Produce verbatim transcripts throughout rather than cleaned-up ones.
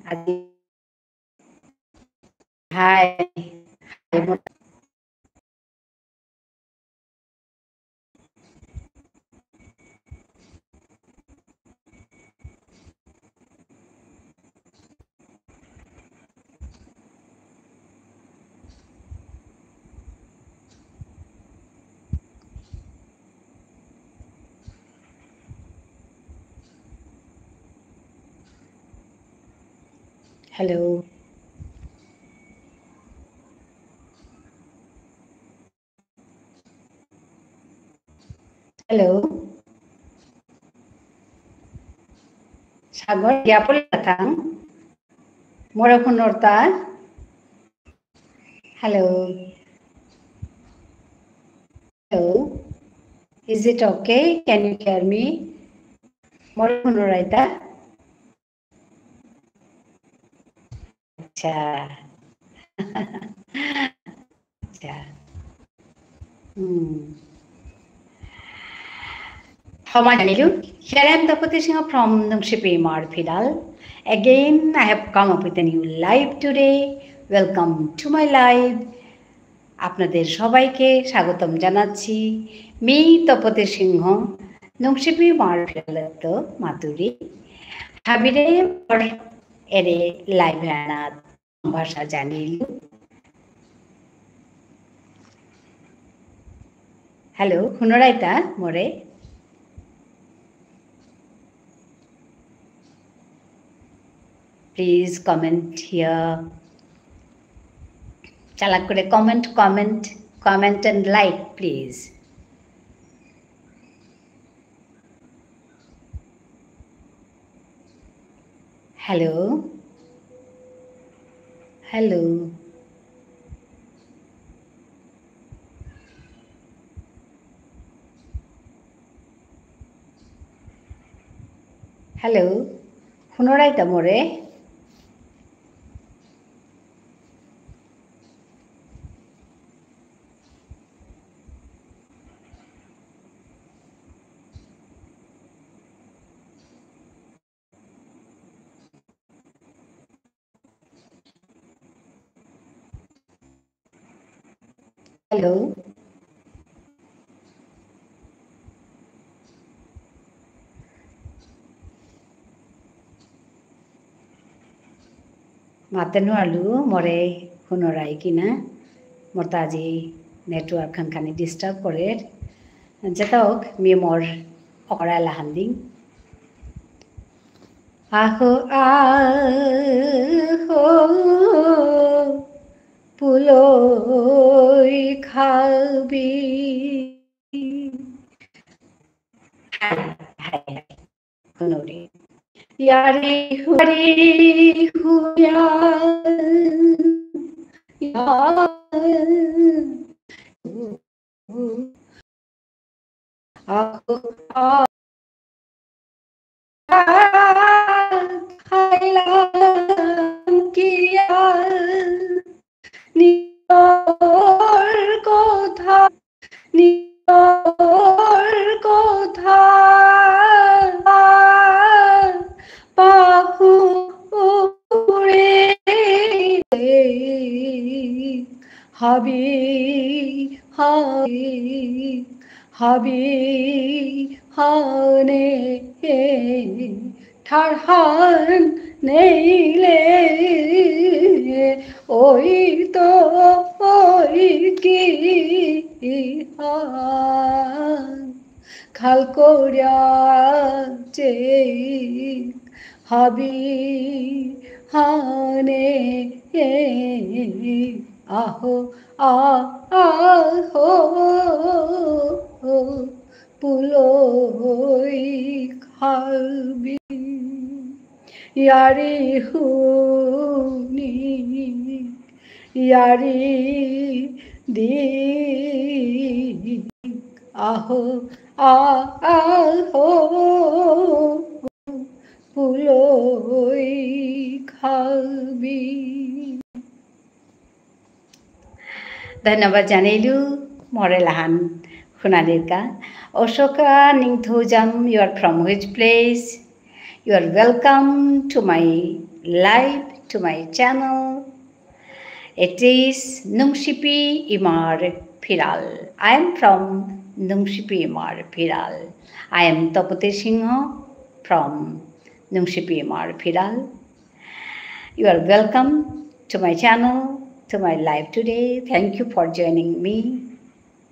আজি, high. High, মোর Hello. Hello. সাগর, জ্ঞাপন থাং। মোরে হুনরতা? Hello. Hello. Is it okay? Can you hear me? মোরে হুনরাইতা? আচ্ছা। আচ্ছা। হুম। হমা জানিলু, here I am Tapati Singha from Nungshipi Imar Phidal. Again, I have come up with a new live today. Welcome to my live. আপনাদের সবাইকে স্বাগতম জানাচ্ছি। মি তপতি সিংহ, নুংশিপি ইমার ফিদালত্ত মাতুরি। হাবিরে মোর এরে live এহানাত ভাষা জানিলু। Hello, হুনরাইতা মোরে? Please comment here. চালাক করে comment, comment, comment and like, please. Hello. Hello. Hello. হুনরাইতা মোরে? Hello. মাতে নুয়ারলু, মোরে হুনরাই কিনা? মোর তা আজি network খান খানি disturb করের। যেতা হোক, মি মোর অকরা এলাহান দিং। আহো, আহো, পুলই খাবি। হাই, হাই, হাই। হুনুরি। ইয়ারি হুয়ারি হুয়া। ইয়া। আহো, আ-, খাইলাম কিয়া নিজর কথা, নিজর কথা পাহুরে হাবি, হাবি, হাবি হানে ঠারহান নেইলে ওই তো ওই কি হান। খাল করিয়া চেক হাবি হানে আহো, আ-, আহো, পুলই খাবি। ইয়ারি হুনি, ইয়ারি দি, আহো, আ-, আহো, পুলই খাবি। ধন্যবাদ জানাইলু, মোরে লাহান হুনানিরকা। অশোকা Ningthoujam, you are from which place? You are welcome to my live to my channel. It is Nungshipi Imar Phiral. I am from Nungshipi Imar Phiral. I am Tapati Singha from Nungshipi Imar Phiral. You are welcome to my channel, to my live today. Thank you for joining me.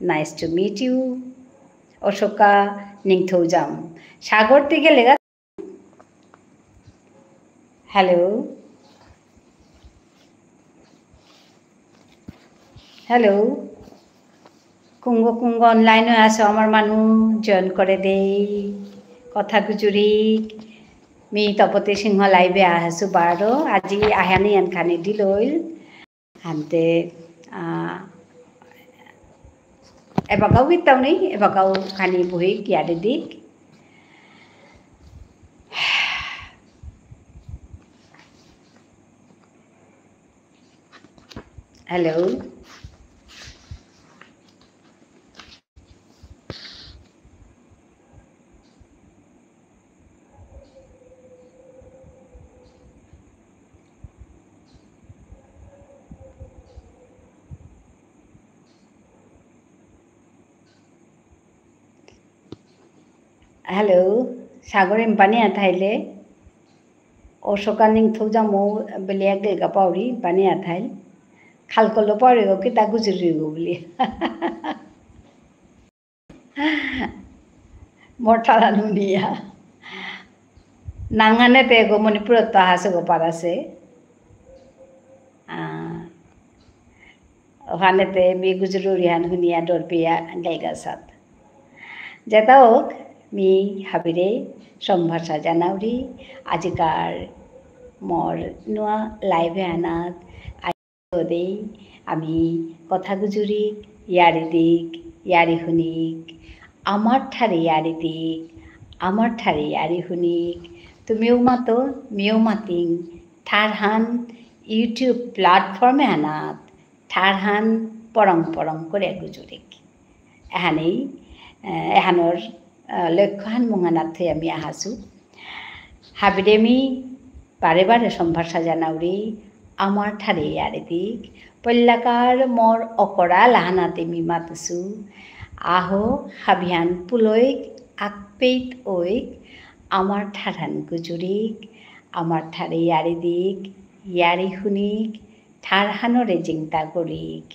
Nice to meet you. Osoka Ningthoujam. সাগর তি গেলেগা? Hello? Hello? কুঙগ কুঙগ online এ আসো আমার মানু, join করে দেই। কথা গুজুরি। মি তপতি সিংহ live এ আহাসু বারো। আজি আহানি এনখানি দিলইল। হানতে, আহ, এবাকাও গীতাও নেই, এবাকাও খানি বহি কিয়া দিদিক। Hello. Hello, সাগর এম পানি আথাইলে? অশোকা নিংথৌজামো বেলিয়া গেলগা পাউরি, পানি আথাইল। খালকলো পাউরি গো, কিতা গুজুরি গো বুলি। মোর ঠারহান হুনিয়া। নাঙহানে তে গো মণিপুরত তো আহাসে গো পারাসে। আহ, ওহানে তে মি গুজুরুরিহান হুনিয়া ডরপিয়া গেলগাসাত। যেতা হোক, মি হাবিরে সম্ভাষা জানাউরি, আজিকার মোর নুয়া live এহানাত দেই, আমি কথা গুজুরিক, ইয়ারি দিক, ইয়ারি হুনিক, আমার ঠারে ইয়ারি দিক, আমার ঠারে ইয়ারি হুনিক, তুমিও মাতো, মিও মাতিং, ঠারহান YouTube platform এহানাত, ঠারহান পরং পরং করে গুজুরিক। এহানেই, আহ, এহানর, আহ, লক্ষ্যহান মুঙহানাত থৈ আমি আহাসু। হাবিরে মি বারে বারে সম্ভাষা জানাউরি, আমার ঠারে ইয়ারি দিক। পল্লাকার মোর অকরা লাহানাতে মি মাতুসু। আহো, হাবিহান পুলইক, আকপেইত ঐক, আমার ঠারহান গুজুরিক, আমার ঠারে ইয়ারি দিক, ইয়ারি হুনিক, ঠারহানরে জিংতা করিক।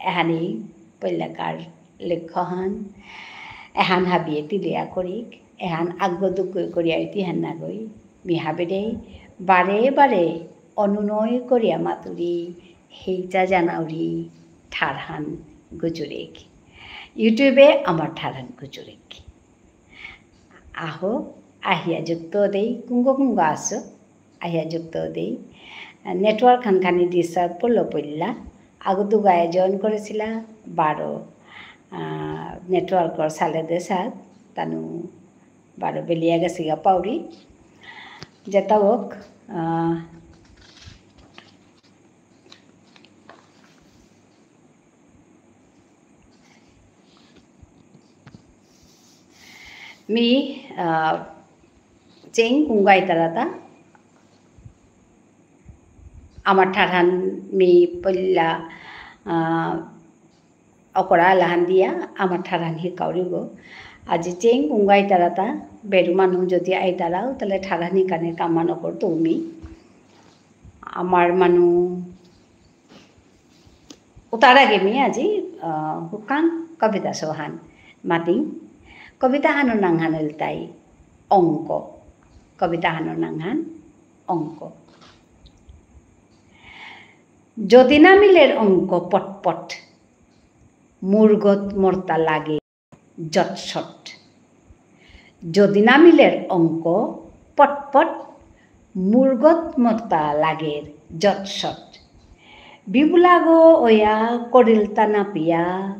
এহানি পল্লাকার লক্ষ্যহান, এহান হাবিয়ে তিলিয়া করিক, এহান আগ্গ দুগ্গ করিয়া ইতিহান নাগই, মি হাবিরে বারে বারে অনুনয় করিয়া মাতুরি, হেইচা জানাউরি, ঠারহান গুজুরিক। YouTube এ আমার ঠারহান গুজুরিক। আহো, আহিয়া যুক্ত দেই, কুঙগ কুঙগ আসো, আহিয়া যুক্ত দেই। Network হান খানি disturb পড়লো পড়লা। আগো দুগায় join করেসিলা, বারো, আহ, networkর সালে দেসাত, তানু বারো বেলিয়া গেসিগা পাউরি। যেতা হোক, আহ, মি, আহ, চেং কুঙগ আইতারাতা। আমার ঠারহান মি পল্লা, আহ, অকরা লাহান দিয়া আমার ঠারহান হিকাউরিগো। আজি চেং কুঙগ আইতারাতা, বেরু মানু যদি আইতারাও, তাহলে ঠারহান হিকানির কামহান করতৌ মি। আমার মানু উতার আগে মি আজি, আহ, হুকাং কবিতা সৌহান মাতিং। কবিতাহানর নাঙহান ইলতাই অঙ্ক। কবিতাহানর নাঙহান অঙ্ক। যদি না মিলের অঙ্ক পটপট, মুরগত মর্তা লাগে জটসট। যদি না মিলের অঙ্ক পটপট, মুরগত মর্তা লাগের জটসট। বিবুলাগো ওয়া করিলতা না পিয়া,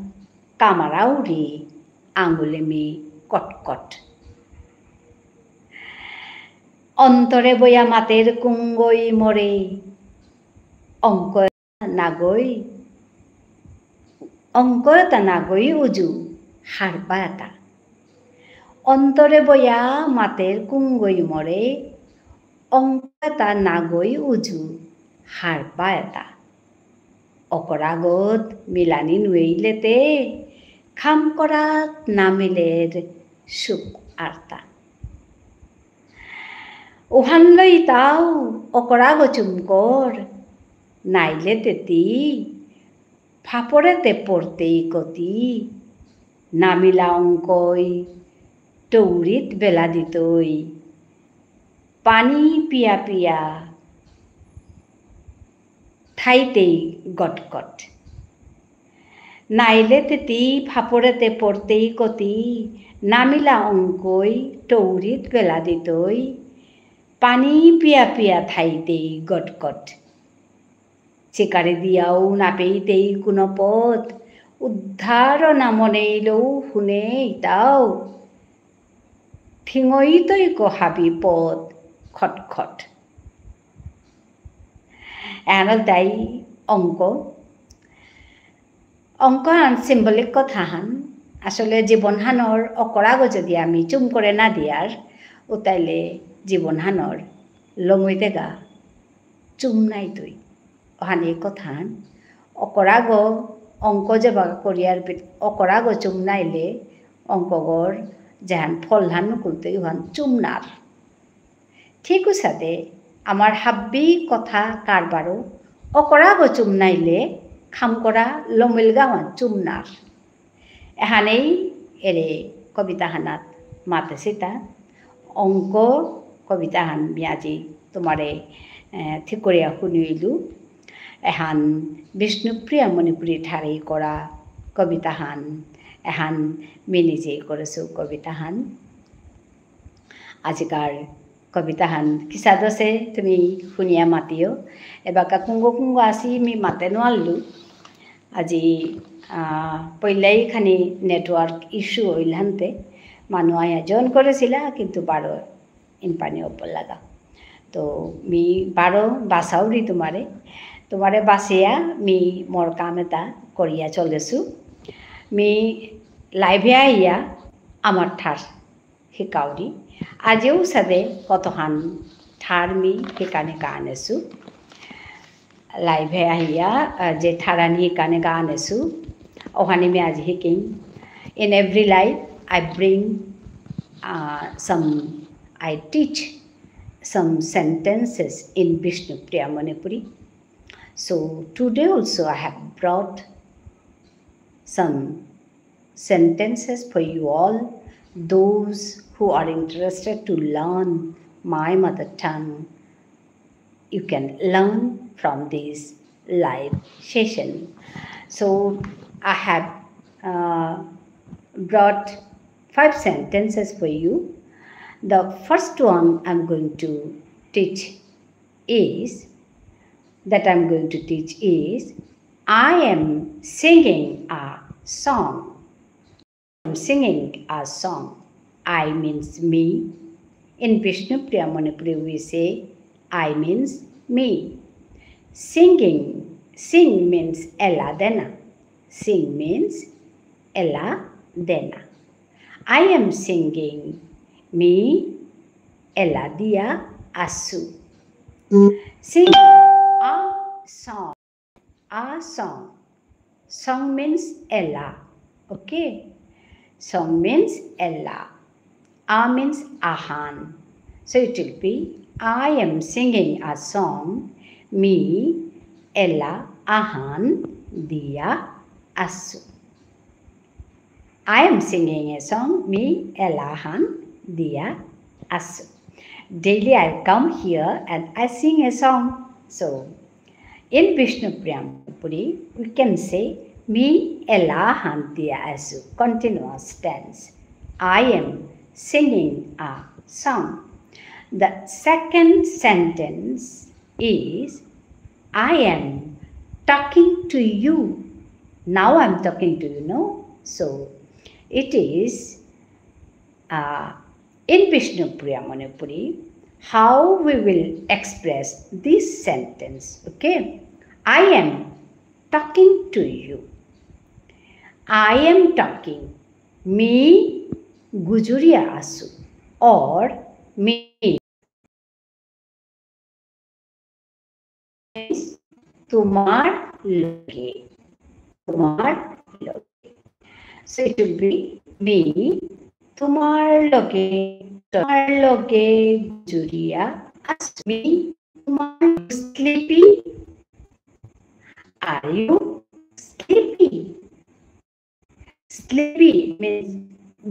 কামারাউরি আঙুলে মি কটকট। অন্তরে বয়া মাতের কুঙগই মরে, অঙ্ক নাগই, অঙ্ক এতা নাগই উজু, হারপা এতা। অন্তরে বয়া মাতের কুঙগই মরে, অঙ্ক এতা নাগই উজু হারপা এতা। অকরাগত মিলানি নুয়েইলেতে, খাম করাত নামিলের সুখ আরতা। উহানলই তাও অকরাগ চুমকর, নাইলেতে তি, ফাপরেতে পড়তেই কতি, নামিলা অঙ্কই, টৌরিত বেলা দিতই, পানি পিয়া পিয়া, থাইতেই গটগট। নাইলেতে তি ফাপরেতে পড়তেই কতি, নামিলা অঙ্কই, টৌরিত বেলা দিতই, পানি পিয়া পিয়া থাইতেই গটগট। চিকারি দিয়াও নাপেইতেই কোনো পথ, উদ্ধার না মনেইলেও হুনেইতাও, থিঙইতই কহাবি পথ খটখট। এহানল তাই অঙ্ক। অঙ্ক হান symbolic কথা হান। আসলে জীবন হানর অকরাগ যদি আমি চুম করে না দিয়ার, উতাইলে জীবন হানর লমইতেগা চুম নাইতই। অহান এই কথা হান। অকরাগ অঙ্ক যেবা করিয়ার পিত অকরাগ চুম নাইলে অঙ্কগর যেহান ফল হান নুকুলতই অহান চুম নার। ঠিক উসাদে, আমার হাব্বি কথা কারবারও অকরাগ চুম নাইলে খাম করা লমিলগা অহান চুম নার। এহানেই এরে কবিতা হানাত মাতেসিতা। অঙ্ক কবিতা হান মি আজি তোমারে, এ, ঠিক করিয়া হুনুইলু। এহান বিষ্ণুপ্রিয়া মণিপুরী ঠারেই করা কবিতা হান। এহান মি নিজেই করেসু কবিতা হান। আজিকার কবিতা হান কিসাদে আসে তুমি হুনিয়া মাতিও। এবাকা কুঙ্গ কুঙ্গ আসি মি মাতে নোয়াল্লু। আজি, আহ, পইলাই খানি network issue হইল হানতে। মানু আয়া join করেসিলা, কিন্তু বারো ইনপানি ওপর লাগা। তো মি বারো বাসাউরি তোমারে। তোমারে বাসিয়া মি মোর কাম এতা করিয়া চলেসু। মি live এ আইয়া আমার ঠার হিকাউরি। আজিও সাদে কতহান ঠার মি হিকানে গানেসু। Live এ আহিয়া, আহ, যে ঠারানি হিকানে গানেসু, ওহানি মি আজি হিকিং। In every live, I bring, uh, some, I teach some sentences in Bishnupriya Manipuri. So today also I have brought some sentences for you all, those who are interested to learn my mother tongue. You can learn from this live session. So I have, uh, brought five sentences for you. The first one I'm going to teach is, that I'm going to teach is, I am singing a song. I'm singing a song. I means me. In Bishnupriya Manipuri we say, I means me. Singing, sing means এলা দেনা. Sing means এলা দেনা. I am singing, me এলা দিয়া আসু। Singing a song. A song. Song means এলা. Okay? Song means এলা. A means আহান. So it will be, I am singing a song, মি এলা আহান দিয়া আসু। I am singing a song, মি এলা আহান দিয়া আসু। Daily I come here and I sing a song. So, in Bishnupriya Manipuri, we can say, me এলা আহান দিয়া আসু, continuous tense. I am singing a song. The second sentence is, I am talking to you. Now I'm talking to you, no? So, it is, uh, in Bishnupriya Manipuri, how we will express this sentence, okay? I am talking to you. I am talking. Me গুজুরিয়া আসু। Or me is তোমার লগে। তোমার লগে। So it will be me তোমার লগে, তোমার লগে গুজুরিয়া আসু। মি তোমার, sleepy? Are you sleepy? Sleepy means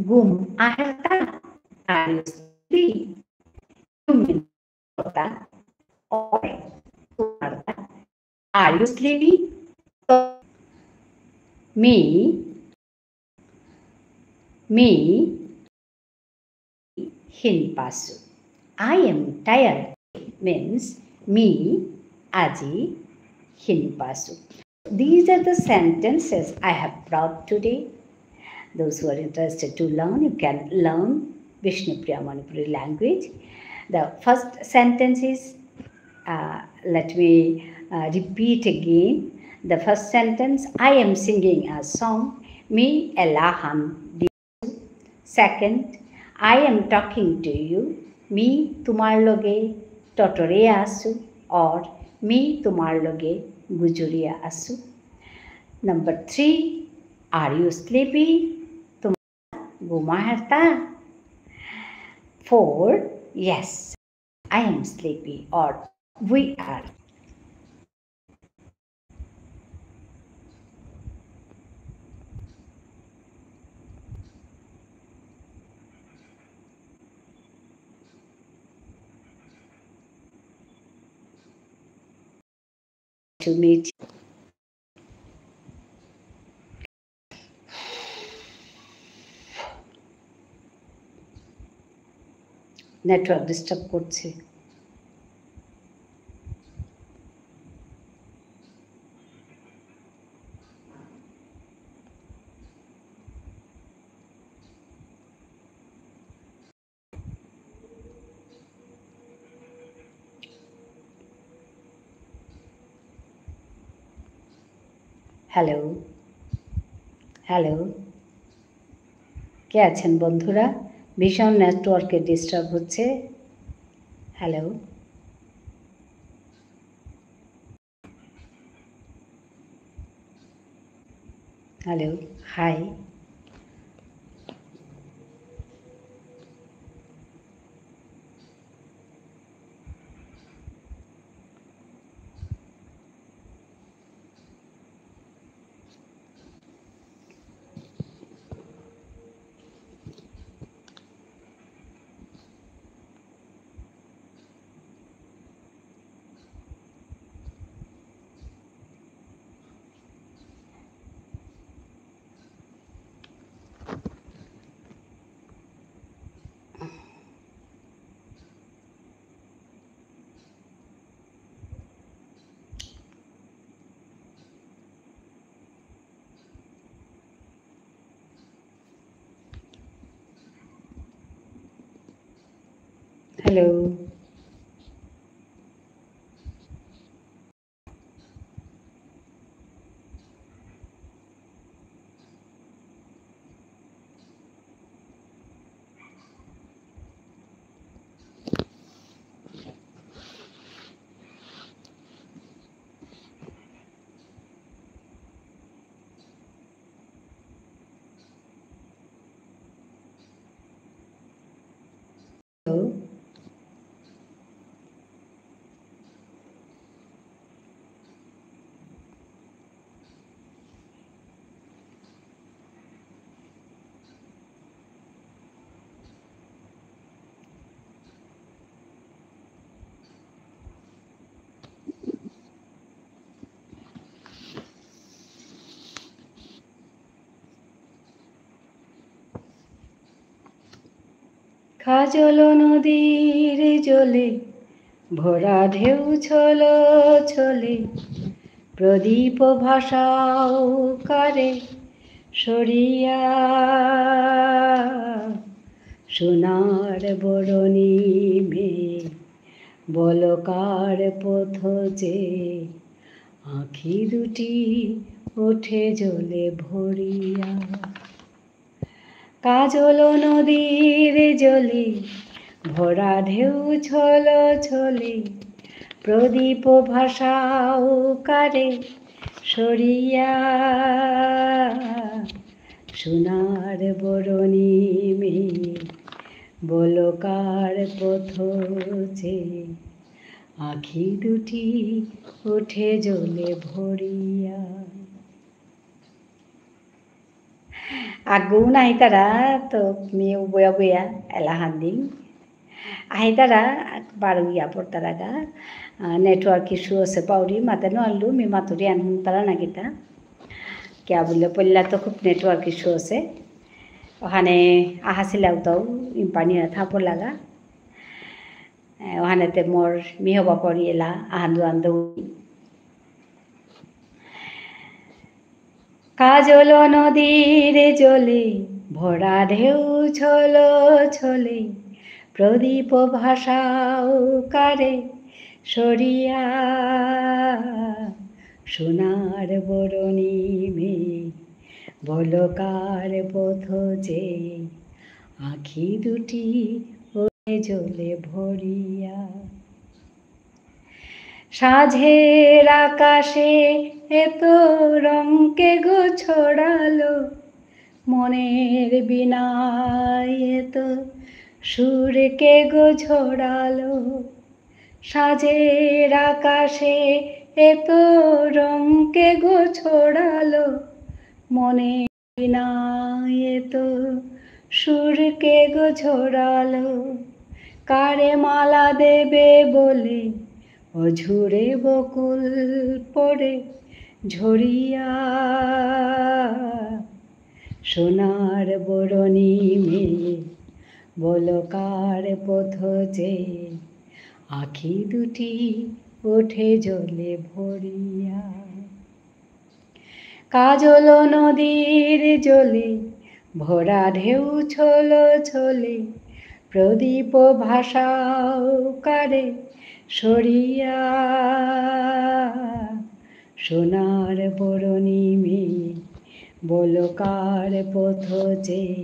ঘুম আহেরতা। Are you sleepy? You mean কথা or তোমারতা। Are you sleepy? Me, me হিনপাসু। I am tired means me আজি হিনপাসু। These are the sentences I have brought today. Those who are interested to learn, you can learn Bishnupriya Manipuri language. The first sentence is, uh, let me, uh, repeat again. The first sentence, I am singing a song. Me এলাহান দি Second, I am talking to you. Me তোমার লগে টটরিয়া আসু, or me তোমার লগে গুজুরিয়া আসু। Number three, are you sleepy? তোমার ঘুম আহেরতা? Four, yes, I am sleepy, or we are. To meet. Network disturb করছে। Hello? Hello? কে আছেন বন্ধুরা? ভীষণ নেটওয়ার্কে ডিস্টার্ব হচ্ছে। Hello? Hello, hi. Hello. কাজল নদীর জলে ভরা ঢেউ ছল ছলে, প্রদীপ ভাসাও কারে সরিয়া। সোনার বরণী মেয়ে বল কার পথ চেয়ে, আঁখি দুটি ওঠে জলে ভরিয়া। কাজল নদীর জলে ভরা ঢেউ ছল ছলে, প্রদীপ ভাসাও কারে সরিয়া, সোনার বরণী মে বলকার পথ চে, আঁখি দুটি ওঠে জলে ভরিয়া। আগু নাইতারা তো মি উবয়া উবয়া এলাহান দিন। আহিতারা বারো ইয়া পড়তারাগা, আহ, network issue আছে পাউরি, মাতে নুয়ারলু, মি মাতুরি আন হুনতারা নাকিতা। কিয়া বুলে পল্লা তো খুব network issue আছে। ওখানে আহাসিলা উতাও, ইম্পানি থা পড়লাগা। এ, ওখানেতে মোর মিহ বাপর ইলা আহান দুহান দৌ। কাজল নদীর জলে ভরা ঢেউ ছল ছলে, প্রদীপ ভাসাও কারে সরিয়া। সোনার বরণী মে বলকার পথ চে, আঁখি দুটি ওঠে জলে ভরিয়া। সাঁঝের আকাশে এত রং কে গো ছড়ালো, মনের বীণায় এত সুর কে গো ছড়ালো। সাঁঝের আকাশে এত রং কে গো ছড়ালো, মনে বীণায় এত সুর কে গো ছড়ালো। কারে মালা দেবে বলে অঝোরে বকুল পড়ে ঝরিয়া। সোনার বরণী মে বলকার পথ চে, আঁখি দুটি ওঠে জলে ভরিয়া। কাজল নদীর জলে ভরা ঢেউ ছল ছলে, প্রদীপ ভাসাও কারে সরিয়া। সোনার বরণী মে বলকার পথ চে,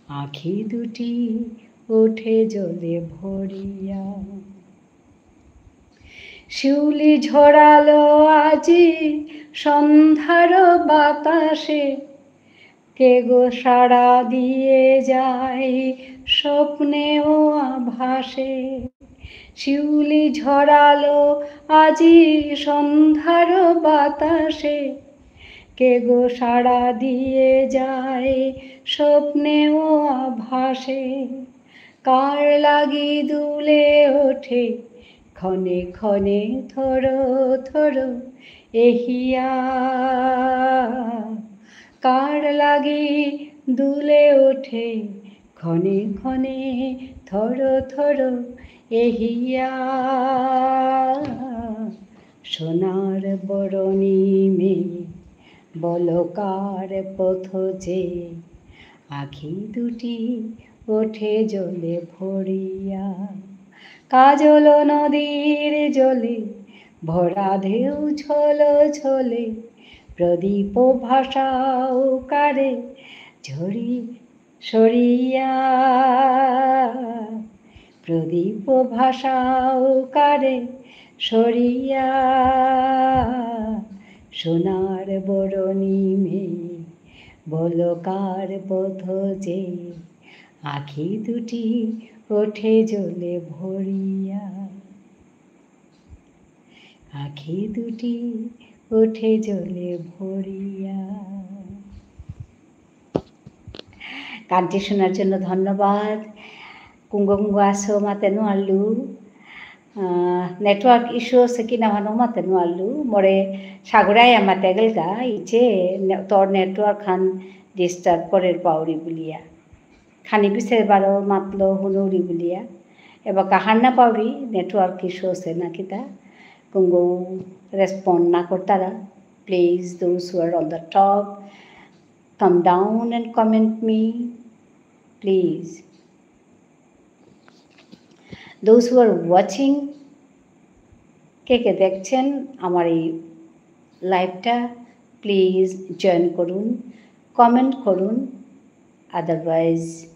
আঁখি দুটি ওঠে জলে ভরিয়া। শিউলি ঝরালো আজি সন্ধ্যার বাতাসে, কে গো সাড়া দিয়ে যায় স্বপ্নে ও আভাসে। শিউলি ঝরালো আজি সন্ধ্যার বাতাসে, কে গো সাড়া দিয়ে যায় স্বপ্নে ও আভাসে। কার লাগি দুলে ওঠে ক্ষণে ক্ষণে থর থর এহিয়া। কার লাগি দুলে ওঠে ক্ষণে ক্ষণে থর থর এহিয়া। সোনার বরণী মে বলকার পথ চে, আঁখি দুটি ওঠে জলে ভরিয়া। কাজল নদীর জলে ভরা ঢেউ ছল ছলে, প্রদীপ ভাসাও কারে ঝরি সরিয়া। প্রদীপ ভাসাও কারে সরিয়া। সোনার বরণী মে বলকার পথ চে, আঁখি দুটি ওঠে জলে ভরিয়া। আঁখি দুটি ওঠে জলে ভরিয়া। গানটি শোনার জন্য ধন্যবাদ। কুঙ্গ কুঙ্গ আসো মাতে নুয়ারলু। আহ, network issue আছে কি না হানো মাতে নুয়ারলু। মোরে সাগরায় মাতে গেলগা, ইচে নে-, তোর network হান disturb করের পাউরি বুলিয়া। খানি পিছে বারো মাতলো হুনুরি বুলিয়া। এবাকা হার না পাউরি, network issue আছে না কিতা। কুঙ্গো respond না করতারা। Please, those who are on the top, come down and comment me, please. Those who are watching, কে কে দেখছেন আমার এই liveটা, please join করুন, comment করুন, otherwise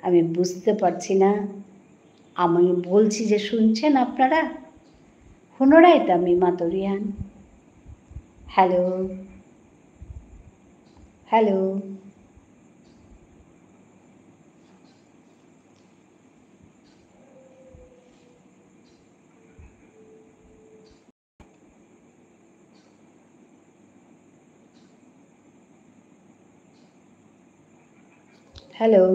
আমি বুঝতে পারছি না। আমি বলছি যে শুনছেন আপনারা, পুনরায় তা মি মাতুরিহান। Hello. Hello. Hello.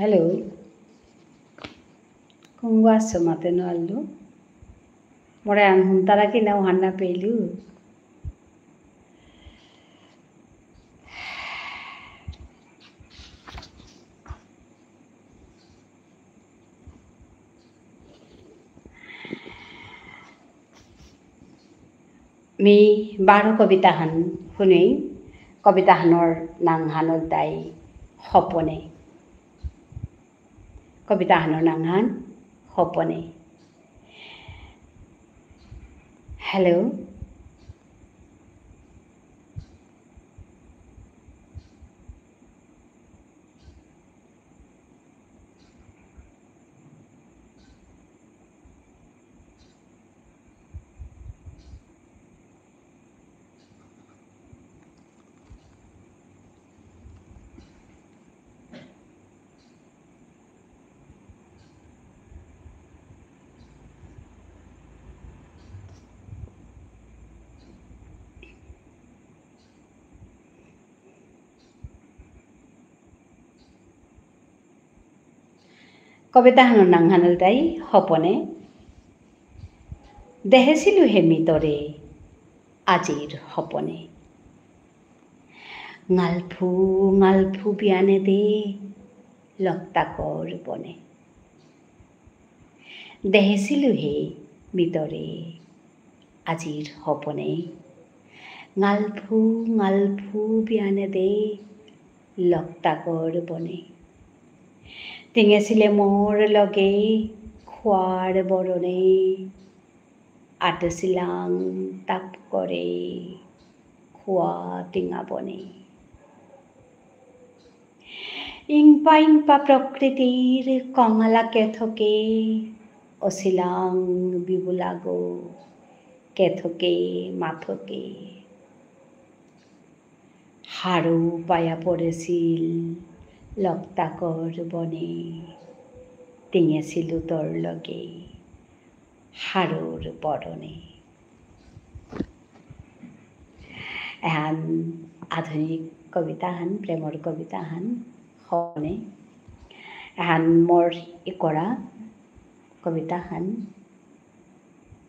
Hello. কুঙগ আসো মাতে নুয়ারলু। মোরে আন হুনতারা কি না উহান না পেলু। মি বারো কবিতাহান হুনুই, কবিতাহানর নাঙহান ইলতাই হপনে। কবিতাহানর নাঙহান হপনে। Hello. কবিতাহানর নাঙহান ইলতাই হপনে। দেহেসিলু হে মি তরে আজির হপনে। ঙালফু, ঙালফু বিয়ানে দে, লকতাকর বনে। দেহেসিলু হে মি তরে আজির হপনে। ঙালফু, ঙালফু বিয়ানে দে, লকতাকর বনে। তিঙেসিলে মোর লগে খুয়ার বরনে। আটসিলাং তাপ করে খুয়া তিঙা বনে। ইংপা ইংপা প্রকৃতির কঙালা কেথকে, অসিলাং বিবুলাগো, কেথকে মাথকে। হারৌ পায়া পড়েসিল লকতাকর বনে, তিঙেসিলু তোর লগে হারৌর বরনে। এহান আধুনিক কবিতাহান, প্রেমর কবিতাহান হনে। এহান মোর ইকরা কবিতাহান,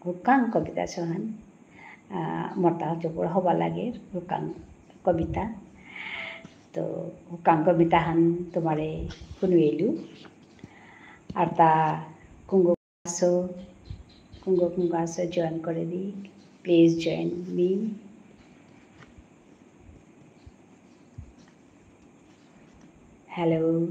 হুকাং কবিতা সহান, আহ, মতা জবর হবা লাগে, হুকাং কবিতা। তো হুকাং কবিতাহান তোমারে হুনুয়েলু। আর তা কুঙগ আসো, কুঙগ কুঙগ আসো join করে দি। Please join me. Hello.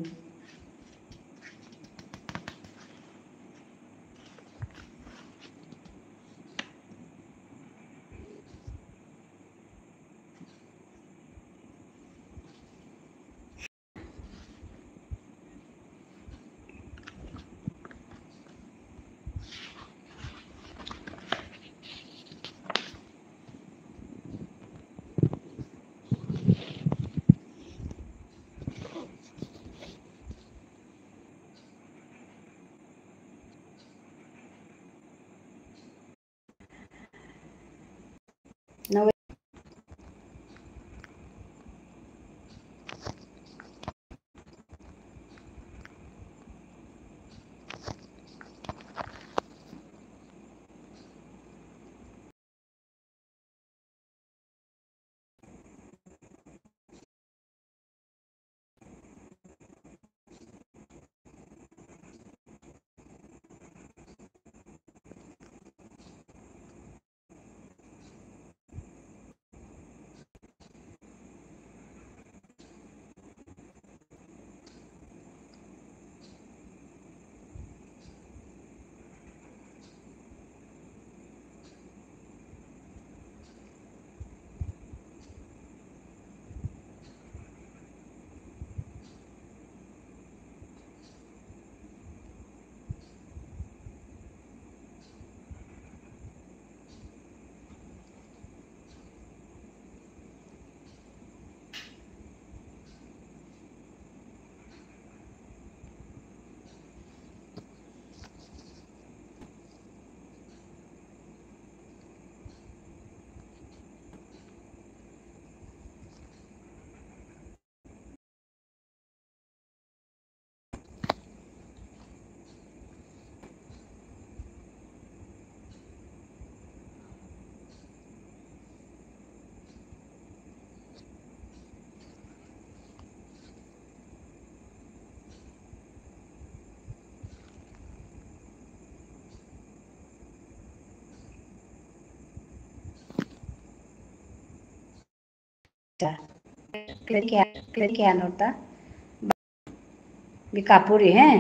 আচ্ছা। ক্লেরি কে, ক্লেরি কে আনরতা? বি কাপুরি, হ্যাঁ?